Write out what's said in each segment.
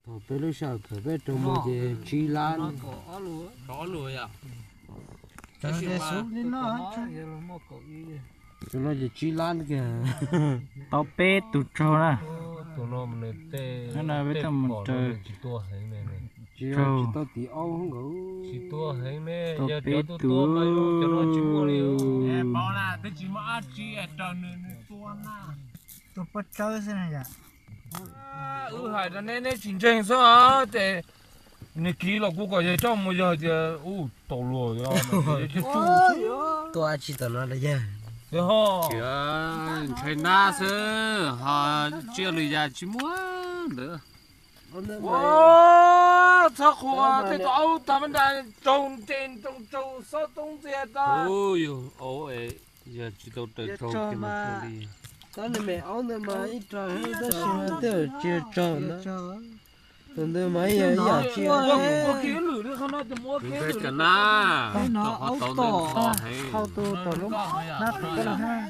Thaum peb lub sij hawm khawm peb rau mus ces tsib lab. Tus no ces tsib lab kiag. Tau peb tus tsaug na. Tus no peb tau mus raws tsis tau tim aub nkaus. Tau peb tus. Tus pob tsawb xwb na yom. Wb hais rau neb, neb tsis ntseeg xwb ces nws kiv los kuv kom yawg coj mus, yog tias ub tau luag. Tua tsis tau no los yawg. Ntshai nab xwb ho, tsiaj lwm yam tsis muaj ntawd. Txhob qhuas, tej tau aub tag nrho, raug nres raug tsaug xob toob ntxiag tag. Yog tsis tau raws tsaug mas, tab sis mas aub ntawd mas ib rag tab sis mas tej tsis raug na. Tus ntawd mas ib yam tsiaj. Ua kiag lwm li qhov no ces mus ua kiag lwm li qhov no. Qhov tau ntawd ntxhov heev. Qhov tus tom lub hnab tom koj los hab.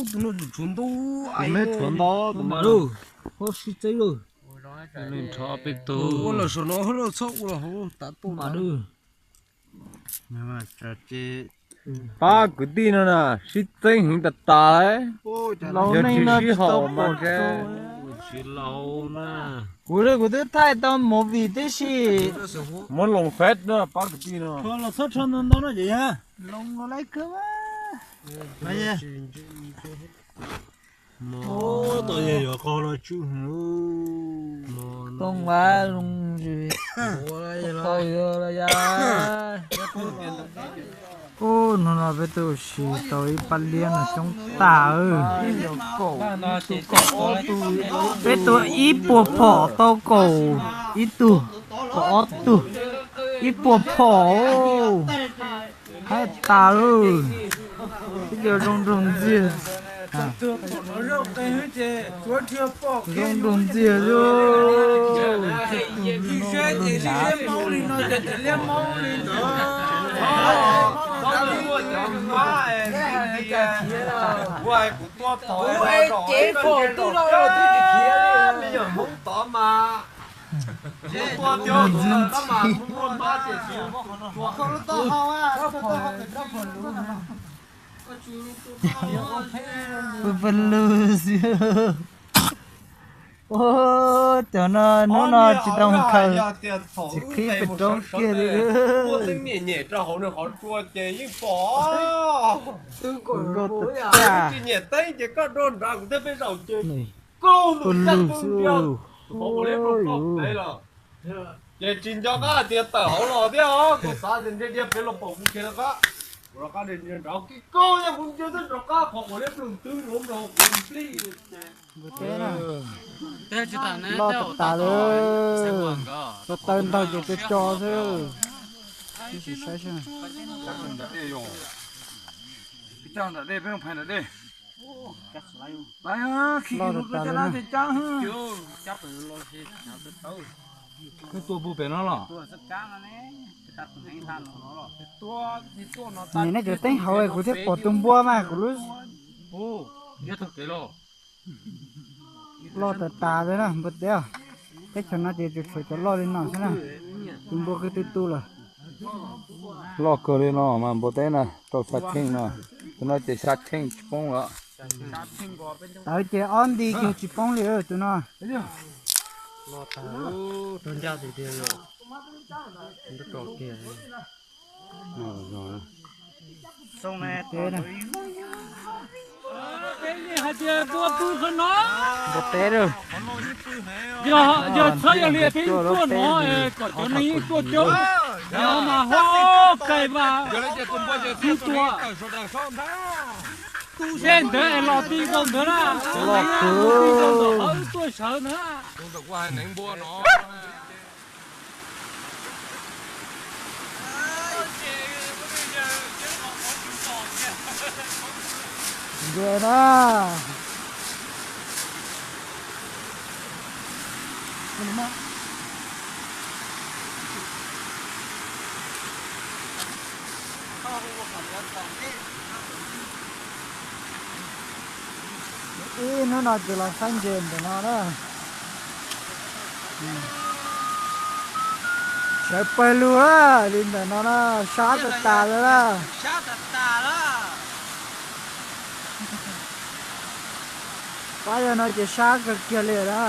Tus no tshuav ntau, tus mas lug, huab sib txeeb lug. Nrho peb tug ua los saum no, txhob ua los hauv tas tuaj mas lug. Pab kwv tij no na, sib txeeb heev tas tas. Yog tsis sib haum mas tsis laus na. Kuv, kuv twb thaij tau movie tib si. Muab loo fab na pab kwv tij no. Los txhob rho ntau ntau no ces yog loo los laiv kawg. Tau yog yuav qo no tswj hwv. Too vas zoo tsis tau yuav los yas. Ub, hnub no peb tuaj ua si tau ib pab liab no coob tag. Peb tua ib puas phom tau kaum ib tug, kaum ob tug, ib puas phom. Haib tas lawm. Twb yog zoo nraug ntxiag. Zoo nraug ntxiag xwb. Pw pw lug xwb. Ub, cov no hnub no tsis tau khaws, tsis qhib pes roob kiag li. Nkauj tag tag. Tsis nyiam teeb ces koj rau nrad kuv thiab peb zaum ces koj pw lug xwb. Ces tsis nco qab hais tias tawm hauv los thiab os, kuv xav tias ntshe dhia pem los pom kuv kiag rov qab. Kuv rov qab nrov kib koj, yog kuv nco txog rov qab qhov uas liab ploog twb nrov nrov kuv nplij. Loj tas tas li, tau taw ntag ces tso tso xwb. Saib seb. Nram dej, peb phais nram dej. Loj tas tas li na. Wb tua puag pem no los? Nim no cov teeb hauv kuv thiaj pom tus npua mas kuv lub. Loj tas tas li na npua teb. Teb chaws no ces tsuas tshuav cov loj li no xwb na. Tus npua qw tu tu lawm. Loj kawg li no mas npua teb na, rau xya cheej no. Tus no ces xya cheej tsis poob lawm. Tawv ces ob nti kiag tsis poob li tus no. Hais tias tua pw qhov no. Npua teb, yog txhob yog li peb tuaj no kom cov neeg tuaj coob, yog mas ho kais mas wb tua. Seb ntawd es los ti rau ntawd na, los ti rau ntawm qhov wb tuaj sawv ntawd na. Ntsia na. Ib hnub no ces los faib ntses ntawm no na. Sawv pawg lug li ntawm no na, sab tas tas lawm na. Pab yog no ces sab kawg kiag li na.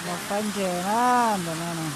Los faib ntses na, ntawm no na.